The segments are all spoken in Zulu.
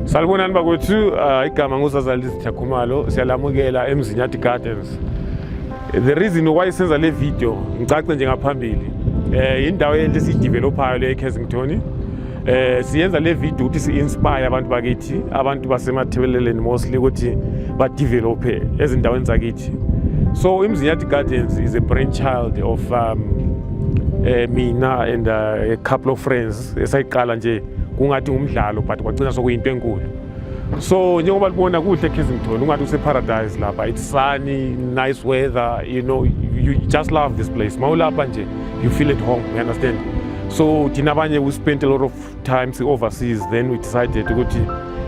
Salibonani bakwethu, igama nguZazalisi Khumalo, siyalamukela eMzinyathi Gardens. The reason why senza le video ngicace nje ngaphambili. Indawo yento esiyidevelopayo le eKensington. Siyenza le video ukuthi si-inspire abantu bakithi, abantu baseMatabeleland mostly, ukuthi badevelope ezindaweni zakithi. So iMzinyathi Gardens is a brainchild of mina and a couple of friends esayiqala nje kungathi ngumdlalo, but kwagcina sokuyinto enkulu. So njengoba libona kuhle eKensington, ungathi use-paradise lapha. It's sunny, nice weather, you just love this place. Mawulapha nje you feel at home, you understand? So thina abanye, we spent a lot of time overseas, then we decided ukuthi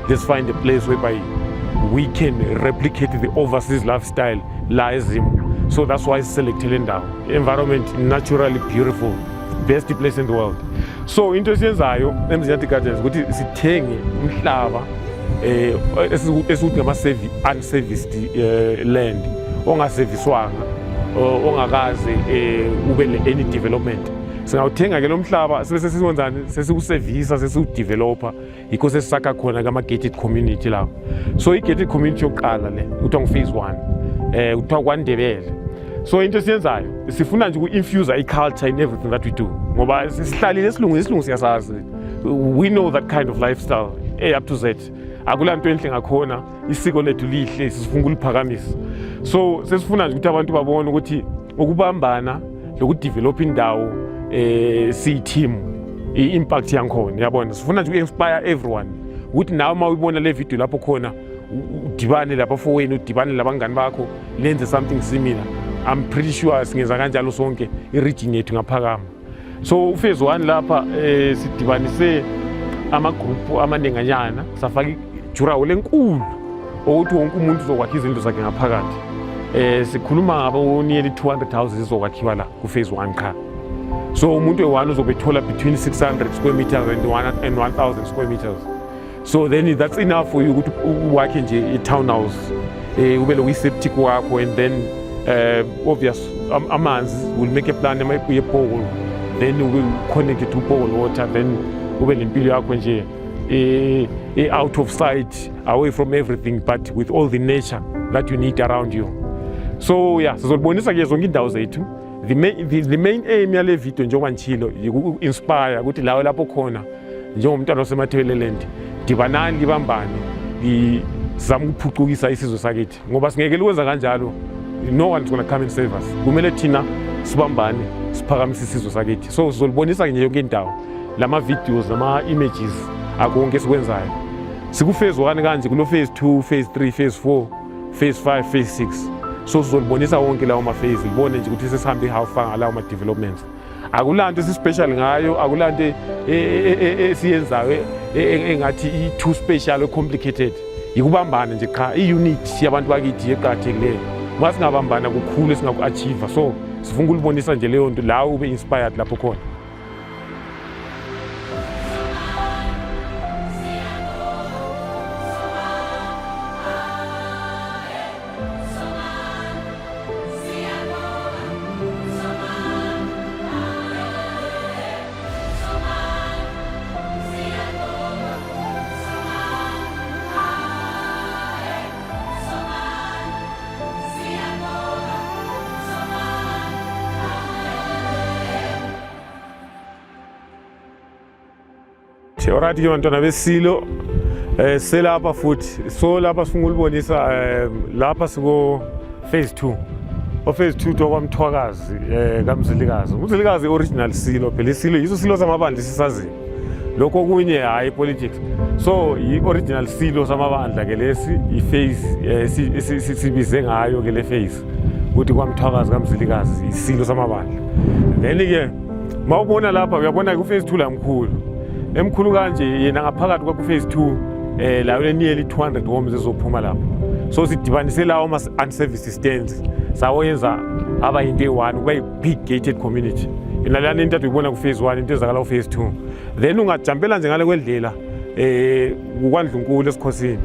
let's find a place whereby we can replicate the overseas lifestyle la eZim. So that's why siselecte le ndawo. Environment naturally beautiful, best place in the world. So into esiyenzayo eMzinyathi Gardens ukuthi sithenge umhlaba esikuthi ngama unserviced land, ongaserviswanga, ongakaze ube le any development. Singawuthenga ke lo mhlaba, sibe sesiwenzani? Sesiwusevisa, sesiwudevelopa. Yikho sesisakha khona kama-gated community lawo. So i-gated community yokuqala le kuthiwa ngu-phase 1, kuthiwa kwaNdebele. So into esiyenzayo, sifuna nje uku-infuse i-culture in everything that we do, ngoba sihlalile esilungu, isilungu siyasazi. We know that kind of lifestyle, A up to Z. Akula nto enhle ngakhona. Isiko lethu lihle, sifuna ukuliphakamisa. So sesifuna nje ukuthi abantu babone ukuthi ukubambana lokudevelop indawo siyi-team, i-impact yankhona, yabona. Sifuna nje uku-inspire everyone ukuthi nawe uma uyibona le video lapho khona, udibane lapha fowenu, udibane labangani bakho, lenze something similar. I'm pretty sure singenza kanjalo sonke, i-region yethu ngaphakama. So uphase 1 lapha, sidibanise amagroup amaninganyana, safaka idurawall enkulu ukuthi wonke umuntu uzokwakha izindlu zakhe ngaphakathi. Sikhuluma ngabo nearly 200 houses ezizokwakhiwa la ku-phase 1 qha. So umuntu eyi-one uzobe ethola between 600 square meters and 1 and 1000 square meters. So then that's enough for you ukuthi wakhe nje i-townhouse, ube lokuyi-septic wakho, and then obvious amanzi will make a plan ye-borehole, then ube connected to borehole water, then ube nempilo yakho nje out of sight, away from everything, but with all the nature that you need around you. So yeah, sizolibonisa ke zonke indawo zethu. The main aim yale video, njengoba ngitshilo, yiku-inspire ukuthi lawe lapho khona njengomntwana waseMatabeleland, dibanani, libambane, sizame ukuphucukisa isizwe sakithi, ngoba singeke likwenza kanjalo, no one is gonna come and save us. Kumele thina sibambane, siphakamise isizwe sakithi. So sizolibonisa nje yonke indawo, lama-videos nama-images akonke esikwenzayo. Siku-phase 1 kanje, kulo phase 2, phase 3, phase 4, phase 5, phase 6. So sizolibonisa wonke lawo ma-phase, libone nje ukuthi sesihambe how far ngalawo ma-developments. Akulanto esi-special ngayo, akulanto esiyenzayo engathi i-too special, complicated. Yikubambana nje qha, i-unity yabantu bakithi eqakathekileyo. Uma singabambana, kukhulu esingaku-achieve. So sifuna ukulibonisa nje leyo nto, la ube inspired lapho khona. Alright ke bantwana besilo, selapha futhi. So lapha sifuna ukulibonisa, lapha siko phase 2. O phase 2 to kwaMthwakazi kaMzilikazi. UMzilikazi original silo phela, isilo yiso silo samabandla sisaziyo. Lokho okunye hayi politics. So i-original silo samabandla ke lesi, i-phase sibize ngayo ke le phase ukuthi kwaMthwakazi kaMzilikazi, isilo samabandla. Then ke mawubona lapha, uyabona ku phase 2 la mkhulu. Emkhulu kanje yena ngaphakathi kwa phase 2, la le nearly 200 homes ezophuma lapho. So sidibanise lawo ama unserviced stands, sawenza aba into eyi-one, kuba yi-big gated community. Yona lana into uyibona ku phase 1, into ezakala ku phase 2. Then ungajampela nje ngale kwendlela kuKwaNdlunkulu esikhosini.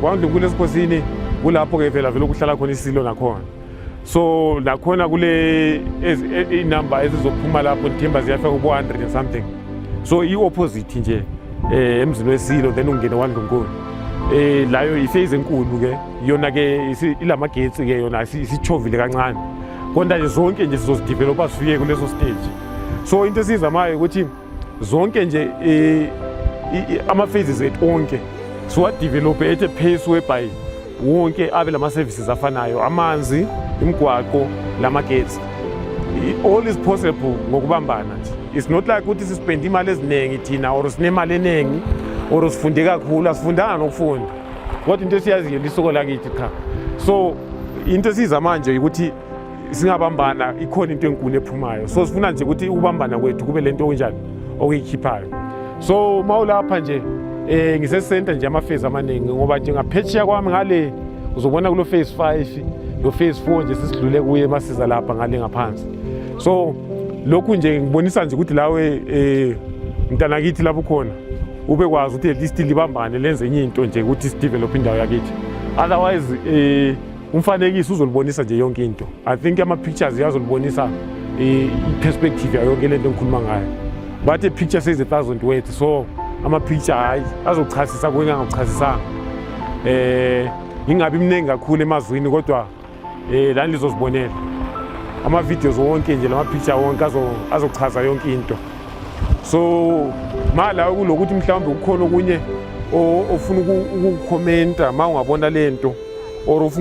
KwaNdlunkulu esikhosini kulapho ke vela vele ukuhlala khona isilo nakhona. So nakhona kule inumber ezizophuma lapho, ngithemba ziyafika kubo 100 and something. So i-opposite nje Emzini wesilo, then ungene kwaNdlunkulu. Layo i-phase enkulu ke yona ke, ilamagetsi ke yona, isichovile kancane, kodwa nje zonke nje sizozidevelopa sifike kuleso stage. So into esiyizamayo ukuthi zonke nje ama-phases ethu onke siwadevelope at a pace whereby wonke abe lama-services afanayo: amanzi, imigwaqo, lamagetsi. All is possible ngokubambana nje. It's not like ukuthi sispende imali eziningi thina or sinemali eningi or sifunde kakhulu. Asifundanga nokufunda, kodwa into esiyaziyo lisoko lakithi qha. So into esiyizama nje ukuthi singabambana, ikhona into enkulu ephumayo. So sifuna nje ukuthi ukubambana kwethu kube lento okunjani okuyikhiphayo. So mawulapha nje, ngisesenta nje ama-phase amaningi, ngoba nje ngaphetsheya kwami ngale uzobona kulo phase 5, lo phase 4 nje sisidlule kuye masiza lapha ngale ngaphansi. So lokhu nje ngibonisa nje ukuthi lawe, mntanakithi, lapho khona ube kwazi ukuthi at least libambane, lenze enye into nje ukuthi sidevelop indawo yakithi. Otherwise umfanekiso uzolibonisa nje yonke into. I think ama-pictures yazolibonisa i-perspective yayo yonke lento engikhuluma ngayo. Bathi a picture says a thousand words, so ama-picture hayi azochasisa kungangakuchasisanga. Ngingabi mningi kakhulu emazwini, kodwa lani lizozibonela ama-videos wonke nje, lama-picture wonke azochaza yonke into. So ma la kulokuthi mhlawumbe kukhona okunye ofuna ukukhomenta, ma ungabona lento or ufuna